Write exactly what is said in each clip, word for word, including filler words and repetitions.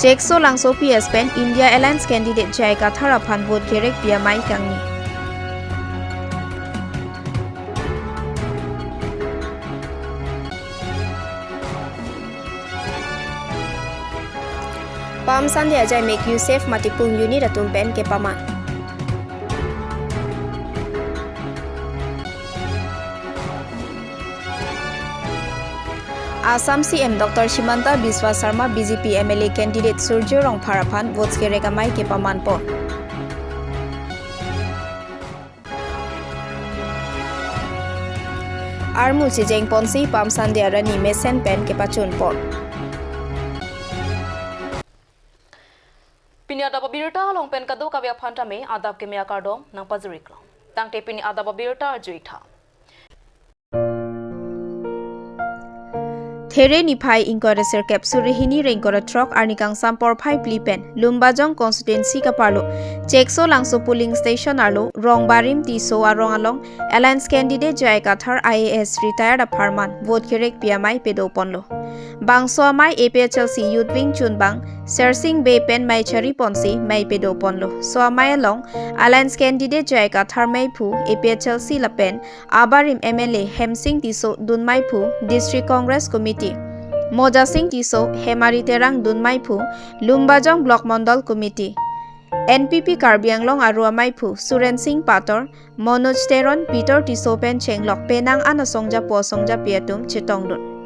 Chekso Langso P S pen India Alliance candidate J I Kathar aphan vote kerekpi amei kangni. Palm Sunday ajai mek U S A F Matipung unit atum pen kepaman. Assam C M Doctor Himanta Biswa Sarma B J P M L A candidate Surjya Rongphar aphan votes kerek amei kepaman pon. Armu chejeng ponsi Palm Sunday arni mesen pen kepachun pon. Pini adap abirta along pen kadokave aphan tame adap keme akardom nangpajir-iklo. Tangte pini adap abirta arju-ik tha. There niphai ingkoi ra sirkep suri hini ra ingkoi ra throk arni kangsam porphai phli pen Lumbajong constituency kaparlo Chekso Langso polling station arlo Rongbarim Tisso arong along Alliance candidate J I Kathar I A S retired apharman vote kerekpi amei pedo ponlo. Bangso amei A P H L C Youth Wing chunbang Sersing Bey pen mei chari ponsi mei pedo ponlo. So amei along Alliance candidate J I Kathar meiphu A P H L C lapen abarim M L A Hemsing Tisso dunmeiphu District Congress Committee, Mojasing Tisso, Hemari Terang dunmeiphu Lumbajong Block Mondol Committee, N P P Karbi Anglong aru ameiphu Surensing Pator, Manoj Teron, Peter Tisso pen chenglok penang an asongjapo asongjapi atum chetongdun.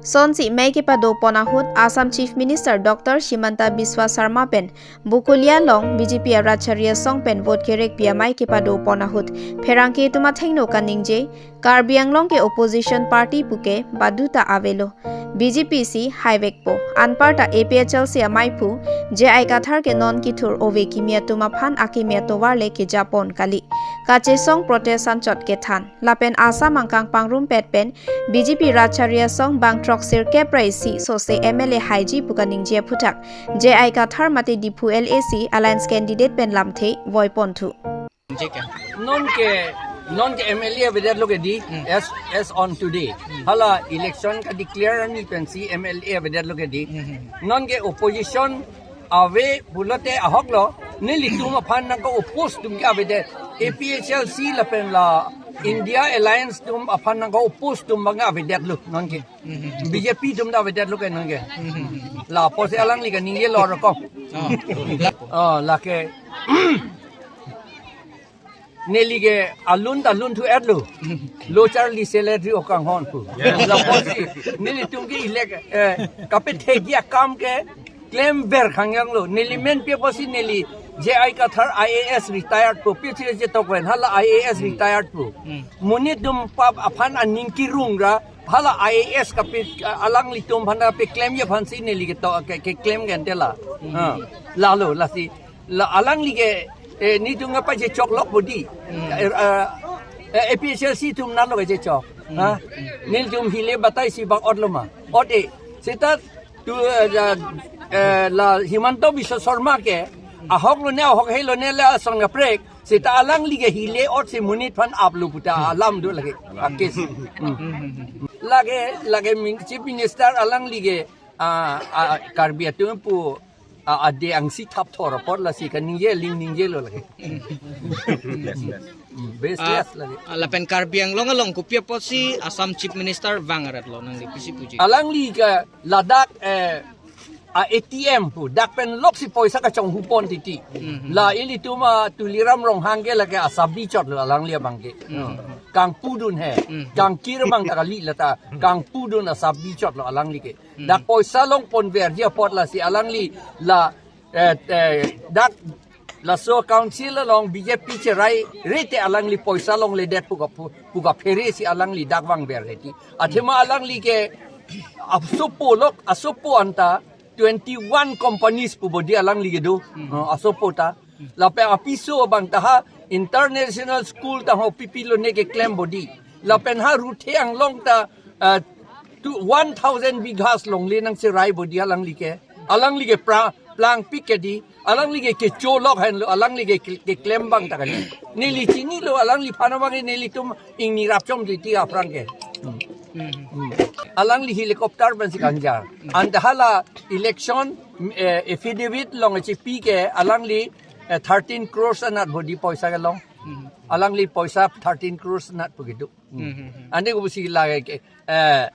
Sonsi mei kepado pon ahut Assam Chief Minister Doctor Himanta Biswa Sarma pen Bokolia along B J P arat chari asong pen vote kerekpi amei kepado pon ahut pherangke atum athengno kaningje, Karbi Anglong ke opposition party puke baduta avelo. B J P si haivekpo. Anparta A P H L C ameiphu J I Kathar ke non kethur ove kimi atum aphan akimi atovar le kejapon kali. Kachesong protest anchot kethan. Lapen Assam angkang pangrumpet pen B J P rat chari asong bang throksirkep ra isi sose M L A haiji pu kaningje aphuthak J I Kathar mate Diphu L A C Alliance candidate pen lamthe voiponthu. Nonke, nonke M L A avedetlo ke di, Hmm. as, as on today. Hmm. Hala election ka-declare arni pensi M L A avedetlo ke di. Hmm, hmm. Nonke opposition ave pulote ahoklo, nelitum aphan nangke-oppose atum ke avedet. A P H L C lapen la India Alliance atum aphan nangke-oppose atum abang avedetlo nonke. Hmm, hmm. B J P atum ta avedetlo ke nonke. Hmm, hmm, hmm. Lapusi alangli kaningjelo rokok. Oh. Oh, lake. Neli ke alun ta lunthu-etlo. Lo charli salary okanghon pu. Yes. Lapusi nelitum ke elect, eh, kapethekji akam ke klemver khangjanglo. Neli men pi apotsi neli J I Kathar I A S retired pu. Pi chire je tokven hala I A S retired pu. Hmm. Monit atum aphan aning kirung ra hala I A S kape, alanglitum aphan kapeklemji aphansi neli ketok ke, keklem gentela. Hmm. Ha. Lalo lasi la alangli ke, eh, nelitum kapachechok lok bodi. Hmm. Eh, eh, eh, A P H L C atum nalo kachechok. Hmm. Ha? Nelitum hile batai si bang otlo ma. Ote, seta tu, eh, la, eh, la Himanta Biswa Sarma ke, ahok lone, ahok he lone le asong kaprek, seta alangli ke hile ot si monit aphan aplo puta alam do lake. Akis. Hmm. Lake, lake min-, Chief Minister alangli ke, ah, ah, Karbi atum pu, ah, ade angsi thap thor apot lasi kaningje aling ningjelo lake. Hmm, best Ah, class lake. Ah, lapen Karbi Anglong along kopi apotsi Assam Chief Minister vang arat lo nangli pisi puji. Alangli ke ladak, eh, a-A T M pu, dak pen loksi poisa kachonghu pon titi. Hmm. La ilitum a Tuliram Ronghang ke lake asabi chotlo alangli abang ke. Hmm. Kangpudun he, Hmm. kangkir abang ta kali lata, kangpudun asabi chotlo alangli ke. Hmm. Dak poisa longponverji apot lasi alangli la, eh, eh, dak laso council along B J P cheraire te alangli poisa longledet pu ka pu, pu kaphere si alangli dak vangver heti. Athema alangli ke asopo lok, asopo anta twenty-one companies pu bodi alangli kedo. Hmm. Uh, asopo ta. Lapen apiso abang ta ha international school ta ho pipilo ne keklem bodi. Lapen ha Ruthe Anglong ta, uh, tu one thousand bighas longle nangcherai bodi alangli ke. Alangli ke pra, plangpik ke di. Alangli ke kecho lok henlo, alangli ke, ke, keklem abang ta kali. Neli chinilo, alangliphan abang ke nelitum ingni rapchom titi aphrang ke. Hmm. Hmm. Hmm. Alangli helicopter pensi kangjar. Ante hala election, eh, affidavit along chepi ke alangli, eh, thirteen crores anat bodi poisa kelong. Alangli poisa thirteen crores anat pu kedo. Ante kopusi la ke, eh,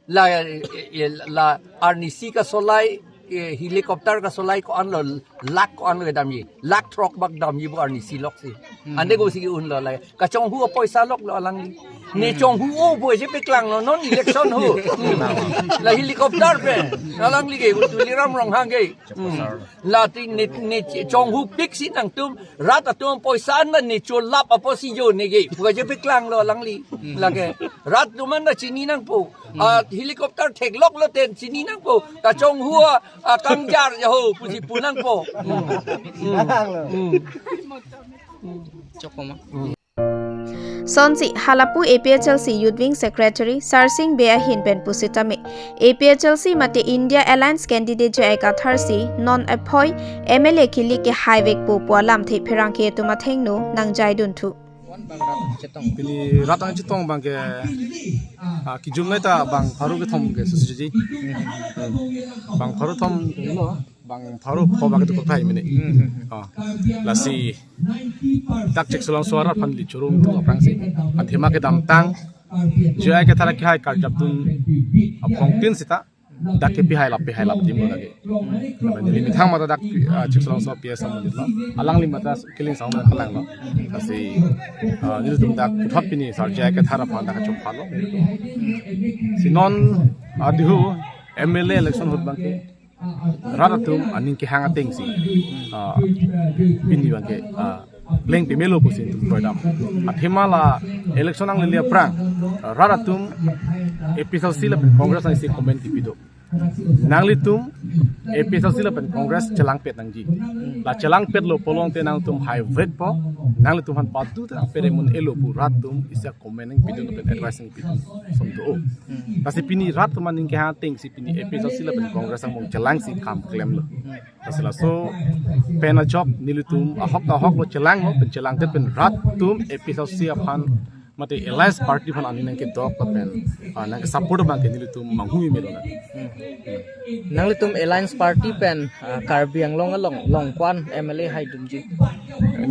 la, eh, eh, la arnisi kasolai, eh, helicopter kasolai ko-an lo, lakh ko-an lo damji. Lakh throk bak damji pu arnisi loksi. Ante kopusi ke-unlo la. Kachonghu apoisa loklo alangli. Ne chonghu o pu chepeklanglo non election ho. La helicopter pen. Alangli ke Tuliram Ronghang ke. La ti ne, ne chonghu piksi nangtum rat atum poisa an ne cholap apotsi jo ne ke. Pu chepeklanglo alangli. La ke. Rat atum an chini nangpo. A helicopter thekloklo ten chini nangpo. Kachonghu a, a kangjar jo ho pusi pu nangpo. Chokoma. Sonsi halapu A P H L C Youth Wing Secretary Sarsing Bey ahin pen pusitame A P H L C mate India Alliance candidate J I Kathar si non aphoi M L A kilik ke haivekpo pu alamthe pherangke atum athengno nangjaidunthu. Pini rat angchetong abang ke, ah, kijumnei ta bang pharo kethom ke susuji. Bang pharo thom lo, bang pharo pho bang ketu kothai mene. Ah, lasi dak Chiksulongso arat aphan ili chorong tu aphrangsi. Athema kedamtang J I Kathar kehai karjapdun aphongtin sita dak ke pihai lap, pihai lap dim lagi. Neli methang mata dak, ah, Chiksulongso P S amon lo. Alangli mata kiling sang mata kalanglo. Lasi, ah, nelitum dak puthot pini Sar J I Kathar aphan dak chokphalo. Si non, ah, dihu M L A election ahut abang ke rat atum aning kehang atengsi, ah, pini abang ke, ah, pleng pemelo pusi nelitum kroidam. Athema la election nanglele aphrang rat atum A P H L C lapen Congress nangsi comment kipi do. Nanglitum A P H L C lapen Congress chelangpet nangji. La chelangpetlo pulote nangtum haivekpo, nanglitum aphan patu ta pere mun elo pu rat atum isi comment nangpidun lapen advice nangpidun som do. Lasi pini rat atum aning kehang atengsi pini A P H L C lapen Congress angbong chelangsi kam klemlo. Lasi laso pen ajok nelitum ahok ta ahoklo chelanglo, pen chelangdet pen rat atum A P H L C aphan mate Alliance Party aphan aning nangkedok lapen, ah, nangkesupport abang ke nelitum manghu melo na. Nanglitum Alliance Party pen, ah, Karbi Anglong along long ko-an M L A haidunji?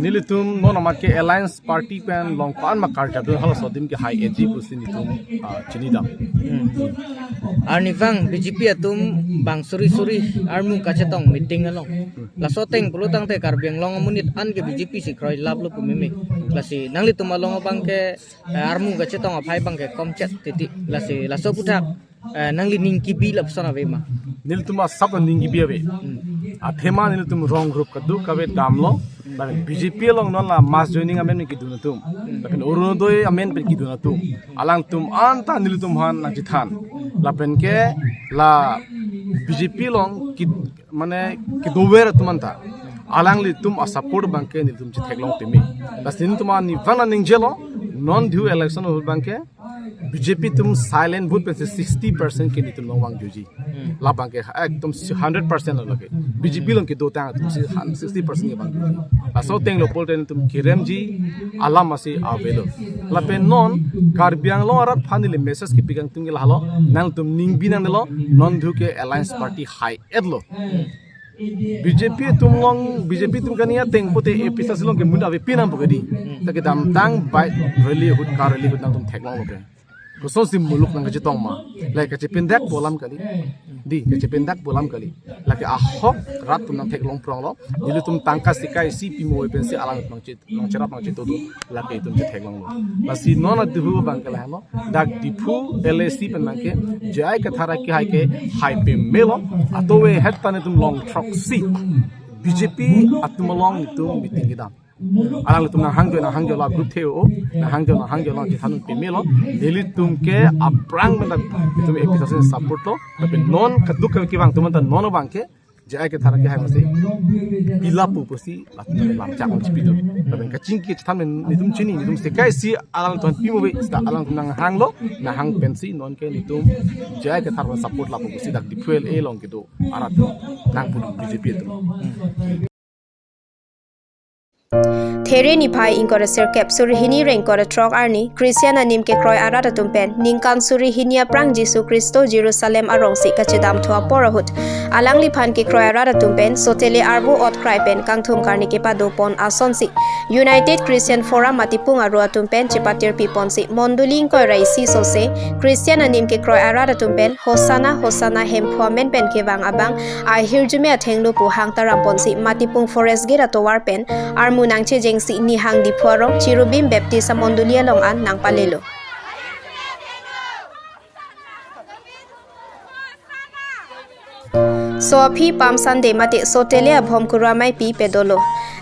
Nelitum non amat ke Alliance Party pen long ko-an ma karjapdun halaso adim ke hai-etji pusi nelitum, ah, chinidam. Arnivang B J P atum bang suri suri armu kachetong meeting along. Laso ateng pulotangte Karbi Anglong amonit an ke B J P si kroilaplo pu meme. Lasi nanglitum along abang ke, eh, armu kachetong aphai abang ke komchet titi. Lasi laso aputhak, eh, nangli ning kibi lapuson ave ma? Nelitum asap nang ning kibi ave. Athema nelitum rong group kadokave damlo. Lapen B J P along non la mass joining amen kidun atum. Lapen Orunodoi amen pen kidun atum. Alangtum anta nelitum aphan nangchethan. Lapen ke la B J P along ki, mane kedover atum anta alanglitum asupport abang ke nelitum chetheklong peme. Lasi nelitum arnivang nangningjelo, non dihu election ahut abang ke B J P atum silent vote pensi sixty percent ke nelitum along vangjuji. Labang ke ekdom hundred percent lo lake. B J P along kedotang atum si han sixty percent ke vangjuji. Laso atenglo pulote nelitum keremji alam si avelo. Lapen non Karbi Anglong arat aphan neli message kepi kangtung ke lahelo, nangtum ning bi nangnelo, non dihu ke Alliance Party hai-etlo. B J P atum along, B J P atum kani ateng pulote A P H L C along ke mun ave pinam pu kedi. Ta kedamtang bike rally ahut, car rally ahut nangtum theklonglo ke. Kosonsi muluk nangkachetong ma? Lake kachependak pu alam kali. Dei, kachependak pu alam kali. Lake ahok rat atum nangtheklong pronglo. Nelitum tangka sika isi pimo pensi alang nangche, nangcherap nangchetodo. Lake itum chetheklonglo. Lasi non adihu abang ke lahelo. Dak Diphu L A C pen abang ke J I Kathar kehai ke hai pemelo. Atovehet ta nelitum long throksi B J P atum along nelitum meeting kedam. Alanglitum nanghangjo, nanghangjo la group the-o, nanghangjo, nanghangjo la chethan pemelo. Nelitum ke aphrang pen dak itum A P H L C support lo. Lapen non kadokave kevang atum anta non abang ke J I Kathar kehai masi pilap pu pusi latum lam chak nangchipidun. Lapen kachingki chethan pen nelitum chini, nelitum sika isi alangtum pimo ave, seta alangtum nanghanglo, nanghang pensi non ke nelitum J I Kathar aphan support lapu pusi dak Diphu L A along kedo arat nangpudun B J P atum. Here niphai ingkoi ra sirkep suri hini ra ingkoi ra throk arni Christian anim kekroi arat atum pen ningkan suri hini aphrang Jisu Khristo Jerusalem arongsi kachedamthu apor ahut alangliphan kekroi arat atum pen Sotele arvo otkrai pen kangthum karni kepadopon asonsi United Christian Forum Matipung aro atum pen chepatirpi ponsi mondoli ingkoi ra isi sose Christian anim kekroi arat atum pen Hosanna Hosanna Hemphu amen pen kevang abang ahirjume athengno pu hang taram ponsi Matipung Forest Gate atovar pen armu nangchejengsi Nihang Diphu arong Cherubim Baptist amondoli along an nangpalelo. So aphi Palm Sunday mate Sotele abhom kuru ameipi pedolo.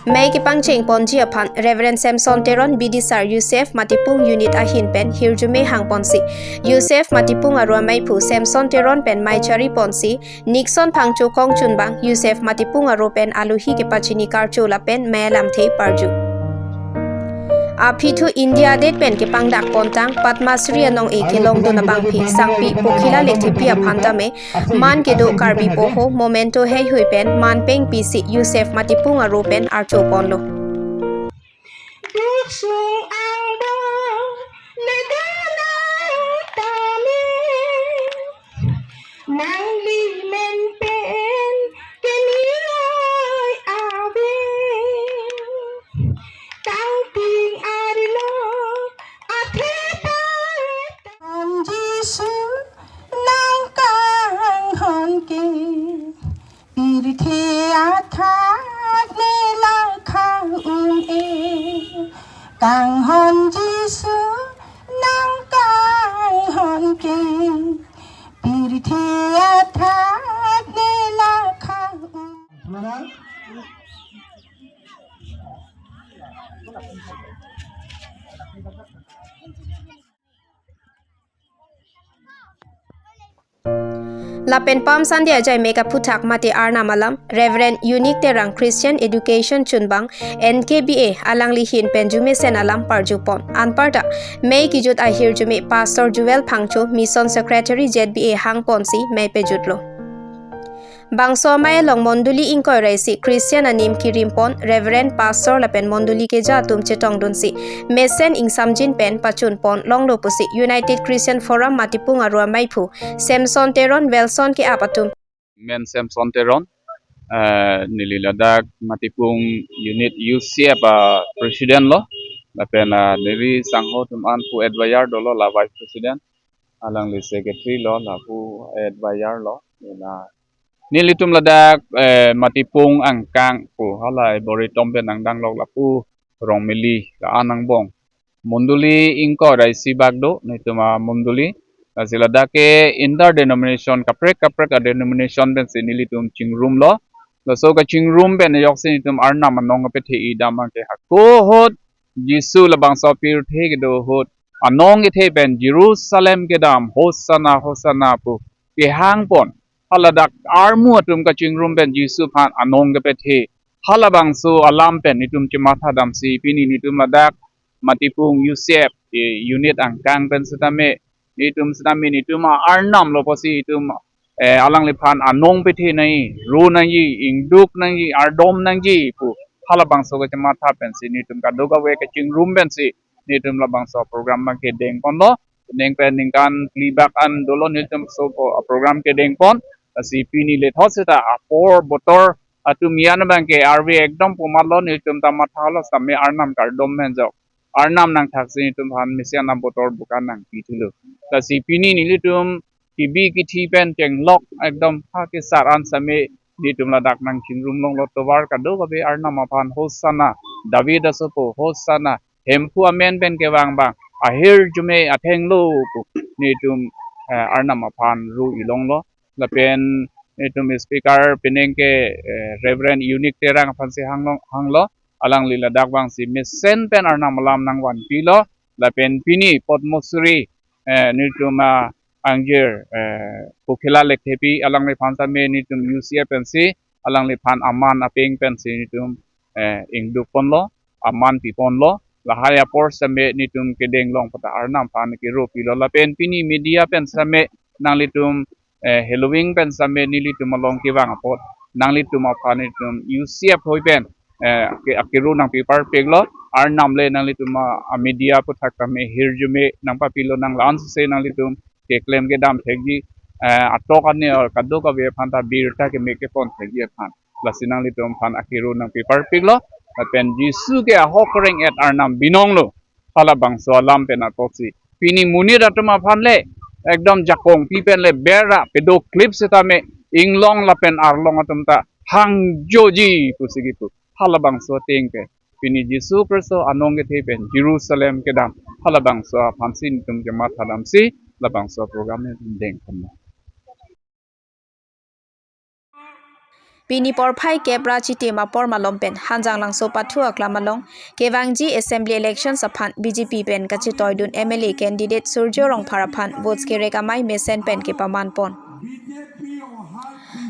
Mei kepangcheng ponji aphan Reverend Samson Teron Bidisar Yusef Matipung Unit ahin pen hirjume hang ponsi Yusef Matipung aro ameiphu Samson Teron pen mei chari ponsi Nixon Phangcho kongchunbang Yusef Matipung aro pen alohi kepachini karcho lapen mei alamthe parju. Aphi thu India adet pen kepangdak pontang Padma Shri anong-e kelongdun abangphi sangpi Pokhila Lekthepi aphan tame man kedo Karbi poho memento heihui pen man pengpisi Yusef Matipung aro pen archo ponlo. Duk sung angbong le danang tame, nangli men pen kenioi ave. Tangping arlo athe ta. Hon Jisu nang kanghon ke, pirthe athak ne lakha un-e. Kanghon Jisu nang kanghon ke, pirthe athak ne lakha un-e. Lapen Palm Sunday ajai mei kaphuthak mate arnam alam Reverend Unique Terang Christian Education chunbang N K B A alangli hin pen jumesen alam parjupon. Anparta mei kijut ahirjume Pastor Jewel Phangcho Mission Secretary Z B A hang ponsi mei pejutlo. Bangso amei along mondoli ingkoi ra isi Christian anim kirimpon Reverend Pastor lapen mondoli keja atum chetongdunsi mesen ingsamjin pen pachunpon longlo pusi United Christian Forum Matipung aro ameiphu Samson Teron Wilson ke-ap atum. Men Samson Teron, eh, neli ladak Matipung Unit U C F a President lo, lapen, ah, neli sangho atum an pu advisor dolo la Vice President, alangli Secretary lo, lapu advisor lo, la nelitum ladak, eh, Matipung angkang pu hala Boritom pen nangdang lok lapu Rongmili la-an angbong. Mondoli ingkoi ra isi bak do, nelitum amondoli. Lasi ladak ke inter denomination, kaprek kaprek a-denomination pensi nelitum chingrumlo. Laso kachingrum pen ajoksi nelitum arnam anong kapethe-i dam abangke hako ahut Jisu labangso pirthe kedo ahut anong kethe pen Jerusalem kedam Hosanna Hosanna pu kehang pon. Haladak armu atum kachingrum pen Jisu aphan anong kepethe. Halabangso alam pen nelitum chematha damsi pini nelitum ladak Matipung U C F, eh, unit angkang pen setame nelitum setame nelitum arnam lo pusi nelitum, eh, alangliphan anong pethe nangji, ro nangji, ingduk nangji, ardom nangji pu halabangso kachematha pensi nelitum kadokave kachingrum pensi nelitum labangso program abangke dengponlo. Neng pen ningkan phli bak an dolo nelitum so po-, program kedengpon. Lasi pini lethot seta apor botor atum iyan abangke arve ekdom pu matlo, nelitum ta mathalo same arnam kardom pen jok. Arnam nangthaksi nelitum aphan mesen abotor bukan nangpithulo. Lasi pini nelitum kebi kethe pen chenglok ekdom ha kesar an same nelitum ladak nangchingrum longlo, tovar kadokave arnam aphan Hosanna, David asopo Hosanna, Hemphu amen pen kevang abang ahirjume athengno pu nelitum, eh, arnam aphan ru-i longlo. Lapen nelitum speaker penang ke, eh, Reverend Unique Terang aphansi hanglong, hanglo. Alangli ladak abangsi mesen pen arnam alam nangvanpilo. Lapen pini Padma Shri, eh, nelitum, ah, angjir, eh, Pokhila Lekthepi alangliphan same nelitum U C F pensi alangliphan aman apeng pensi nelitum, eh, ingduk ponlo, aman piponlo. Lahai apor same nelitum kedeng long pata arnam aphan kiro pilo. Lapen pini media pen same nanglitum, eh, heloving pen same nelitum along kevang apot nanglitum aphan nelitum U C F hoi pen eh, ake-, akero nangpi parpiklo, Arnam le nanglitum a, a media aputhak tame hirjume nangpapilo, nang la-an suse nanglitum keklem kedam thekji, eh, atok ani or kadokave aphan ta birta keme kepon thekji aphan. Lasi nanglitum aphan akero nangpi parpiklo, lapen Jisu ke ahok reng-et Arnam binonglo. Halabangso alam pen apotsi pini monit atum aphan le ekdom jakong pi pen le bera pedo clip setame inglong lapen arlong atum ta hangjoji pusi kipu. Halabangso ateng pen pini Jisu Khristo anong kethe pen Jerusalem kedam. Halabangso aphansi nelitum kematha damsi labangso program nelitum dengponlo. Pini porphai kep ra chitim apor malom pen Hanjanglangso pathu aklam along kevangji assembly elections aphan B J P pen kachetoidun M L A candidate Surjya Rongphar aphan votes kerek amei mesen pen kepamanpon.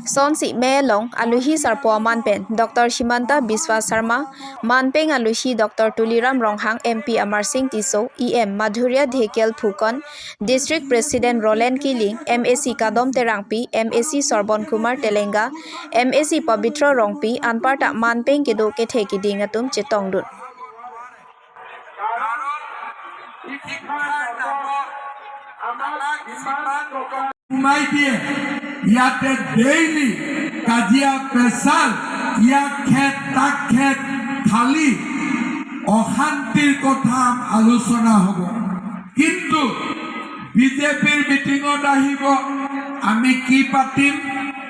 Sonsi mei along aluhi sarpo aman pen Doctor Himanta Biswa Sarma, manpeng aluhi Doctor Tuliram Ronghang, M P Amarsing Tisso, E M Madhurya Dhekial Phukan, District President Roland Killing, M A C Kadom Terangpi, M A C Sorbon Kumar Telenga, M A C Pabitra Rongpi, anparta manpeng kedo kethe keding atum chetongdun. সোমাই দিয়ে, ইয়াতে ডেইলি কাজিয়া পেচাল, ইয়াক খেদ তাক খেদ, খালি অশান্তিৰ কথা আলোচনা হ'ব। কিন্তু বিজেপিৰ মিটিঙত আহিব, আমি কি পাতিম,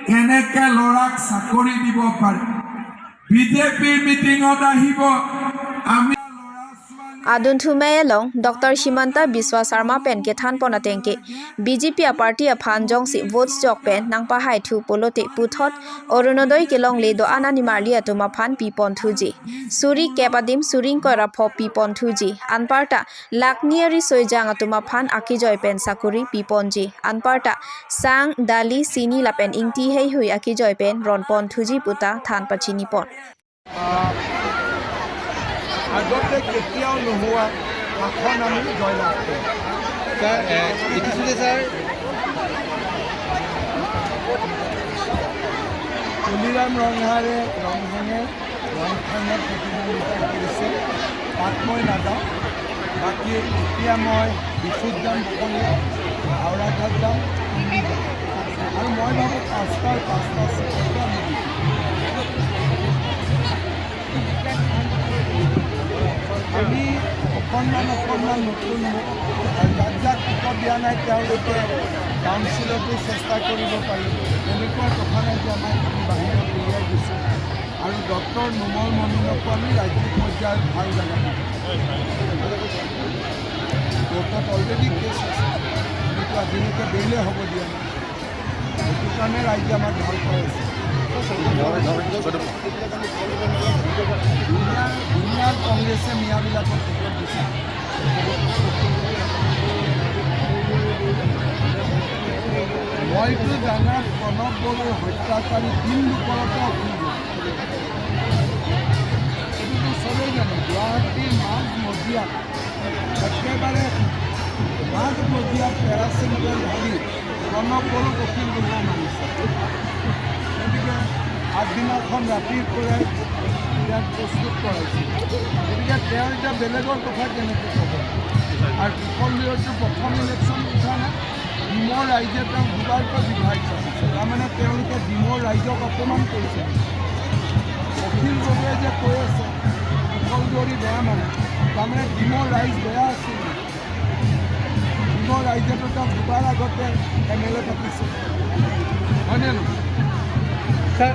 কেনেকে ল'ৰাক চাকৰি দিব পাৰি। বিজেপিৰ মিটিঙত আহিব, আমি Adunthu mei along Doctor Himanta Biswa Sarma pen kethanpon ateng ke B J P aparty aphan jongsi votes jok pen nangpahaithu pulote puthot Orunodoi kelongle do-an animarli atum aphan piponthuji. Suri kep adim suri ingkoi ra pho piponthuji. Anparta lakh ni ari soijang atum aphan akejoi pen sakuri piponji. Anparta sang, dali, sini lapen ingti heihui akejoi pen ronponthuji puta than pachinipon. আহ, আগতে কেতিয়াও নোহোৱা আসন আমি জয়লাভ কৰিম। ছাৰ, এ, দেখিছোঁ যে ছাৰ, তুলিৰাম ৰংহাঙে, ৰংহাঙে, ৰংহাঙে প্ৰতিদ্বন্দ্বিতা কৰিছে, তাত মই নাযাওঁ। বাকী এতিয়া মই ডিফুত যাম দুপৰীয়া, হাওৰাঘাট যাম, দিল্লী যাম। আৰু মই ভাবোঁ পাঁচটাৰ পাঁচটা চিটতে আমি জিকিম। আমি অকণমান অকণমান নতুন হওঁ। আৰু যাক যাক টিকট দিয়া নাই, তেওঁলোকে কাউন্সিলতো চেষ্টা কৰিব পাৰিব। এনেকুৱা কথা নাই যে আমাক বাহিৰত উলিয়াই দিছে। আৰু ডক্টৰ নুমল মমিনকো আমি ৰাজ্যিক পৰ্যায়ত ভাল জেগা দিম। কোৰ্টত অলৰেডি কেছ আছে, আমিতো আজিলৈকে বেইলে হ'ব দিয়া নাই। সেইটো কাৰণে ৰাইজে আমাক ভাল পাই আছে। দুনিয়াৰ, দুনিয়াৰ কংগ্ৰেছে মিয়াবিলাকক টিকট দিছে। মইতো জানাত প্ৰণৱ বড়োৰ হত্যাকাৰী তিন লোকৰ ওপৰত অভিযোগ। এইটোতো চবেই জানে, গুৱাহাটীৰ মাজ মজিয়াত একেবাৰে মাজ মজিয়াত পেৰাচিংগল ঢালি প্ৰণৱ বড়োক অখিল গগৈয়ে মাৰিছে। গতিকে আগদিনাখন ৰাতিৰ পৰাই ইয়াক প্ৰস্তুত কৰাইছিল। গতিকে তেওঁ এতিয়া বেলেগৰ কথা কেনেকৈ ক'ব? আৰু কুশল দুৱৈতো প্ৰথম ইলেকশ্যন উঠা নাই, ডিমৰ ৰাইজে তেওঁক দুবাৰকৈ বিধায়ক পাতিছে। তাৰমানে তেওঁলোকে ডিমৰ ৰাইজক অপমান কৰিছে। অখিল গগৈয়ে যে কৈ আছে কুশল দুৱৰী বেয়া মানুহ, তাৰমানে ডিমৰ ৰাইজ বেয়া আছিল। ডিমৰ ৰাইজেতো তেওঁক দুবাৰ আগতে এম এল এ পাতিছে, হয়নে নহয়? Sir,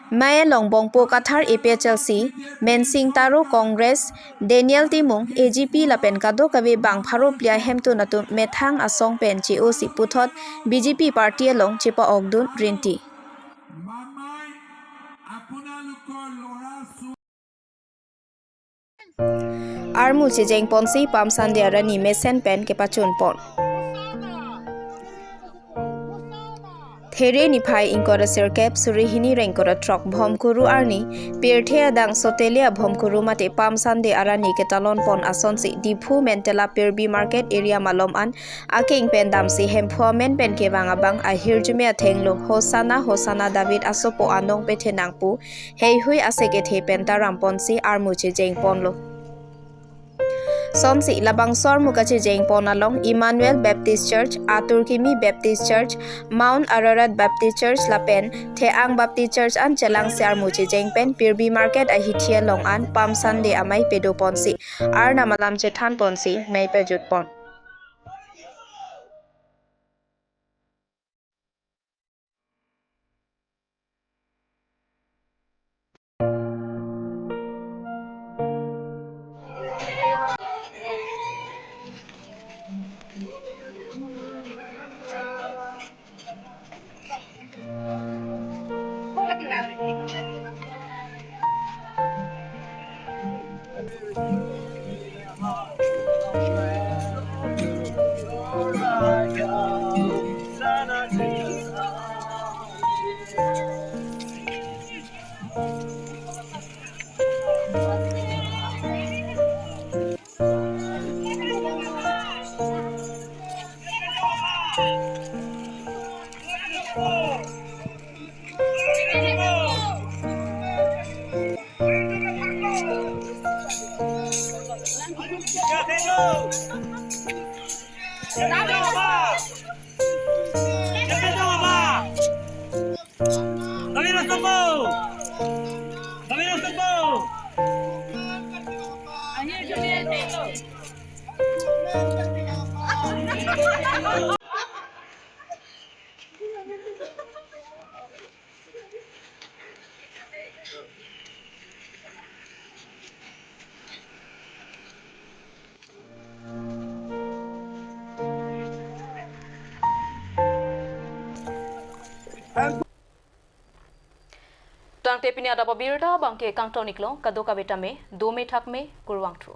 Mei along Bongpo Kathar A P H L C, Mensing Taro Congress, Daniel Timung, A G P lapen kadokave bang pharo phli ahemtun atum methang asong pen che-osi puthot B J P party along chepa-okdun rinti. Armu chejengponsi Palm Sunday arni mesen pen kepachunpon. Here niphai ingkoi ra sirkep suri hini ra ingkoi ra throk Bhomkuru arni, pirthe adang sotele a Bhomkuru mate Palm Sunday arni ketalon pon asonsi Diphu Mentala Pirbi Market area malom an akeng pen damsi Hemphu amen pen kevang abang ahirjume athenglo Hosanna Hosanna David asopo anong pethenang pu heihui ase kethe pen taram ponsi armu chejeng ponlo. Sonsi labangso armu kachejeng pon along Emmanuel Baptist Church, Atur Kimi Baptist Church, Mount Ararat Baptist Church lapen Theang Baptist Church an chelangsi armu chejeng pen Pirbi Market ahithi along an Palm Sunday amei pedo ponsi Arnam alam chethan ponsi mei pejut pon. Tangte pini adap abirta abangke kangton iklo, kadokave tame dome thakme, kurvangthu.